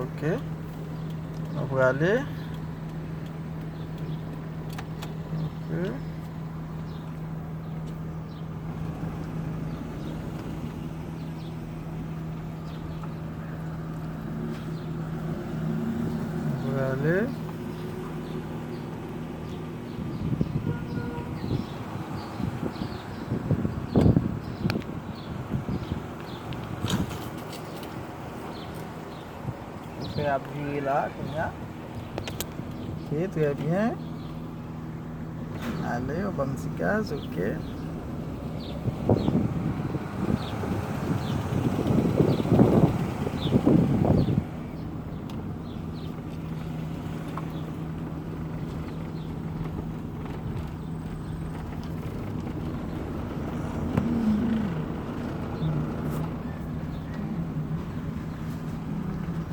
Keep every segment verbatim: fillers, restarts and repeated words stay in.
Ok. Nou prale. Ok. Nou prale. Chofè ap vire la, kounye a. Ok, trè byen. Ale, yo ban m ti gaz, ok.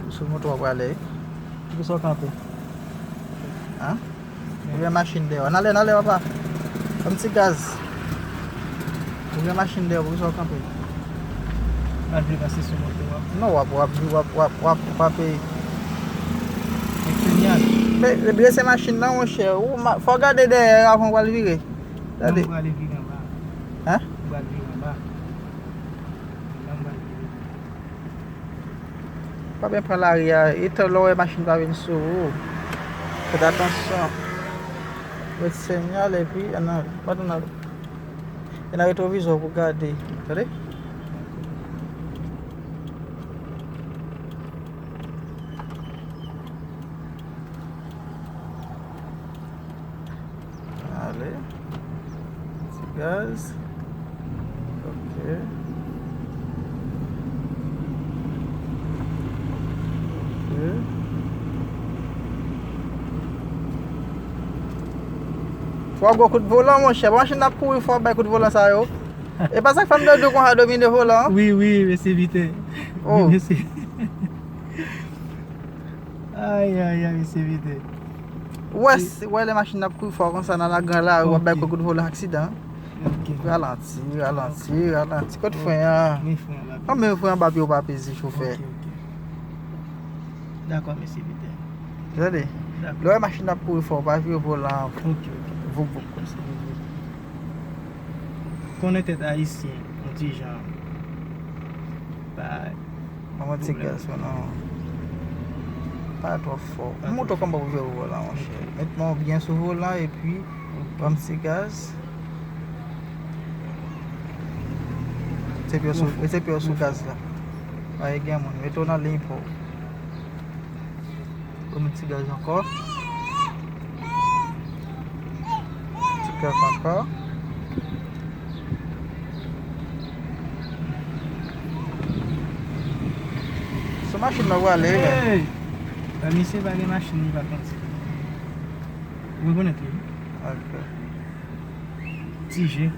Sou moto w ap prale wi. Poukisa w kanpe? An? Ou gen machin dèyè w. N ale, n ale, papa. Yon ti gaz. Ou gen machin dèyè w, poukisa w kanpe? M pa vle pase sou moto a. Non, w ap, w ap, w ap, w ap, w ap, w ap, e, fè sinyal. Men, men se machin nan, monchè. Ou ma-, fò w gade dèyè avan w al vire. Gade. Non, m prale vire anba. An? M prale vire anba. Nan m prale vire. Pa byen pran lari a. Etan lè w wè machin pa vin sou ou, fèt atansyon. Met sinyal epi, ann, ann, ann, ann, e nan retwovizò pou gade. Tande? Ale. Ti gaz. Ok. Ok. Fò w gwo kout volan, monchè. Machin ap kouri, fò w bay kout volan sa yo. E pa sa k fè m dòmi konsa domine volan an? Wi, wi, mesye Vite. Oh. Wi, mesye. Ay, ay, ay, mesye Vite. Ou wè, si, ou wè lè machin ap kouri fò konsa nan lagran la, w ap bay kout volan aksidan. Ok. Ralanti, ralanti, ralanti. Kot fren an? Men fren an la. An, men fren an ba pye w pa peze, chofè. Ok, ok. Dakò, mesye Vite. Tande? Dakò. Lè w wè machin ap kouri fò, w pa vire volan an. Ok, ok. Voup, voup konsa. Konnen tèt ayisyen, yon ti jan, pa Manman ti gaz, non. Pa twò fò. Montre w kòman pou vire volan, monchè. Met men w byen sou volan epi ban m ti gaz. Mete pye w sou, mete pye w sou gaz la. Pa gen moun. Mete w nan liy pa w. Ban m ti gaz ankò. Ti gaz ankò. Sou machin nan w prale, wi, men. Hey! Misye pa gen machin, li pa kondi. Ou rekonèt li? Ok. Ti je.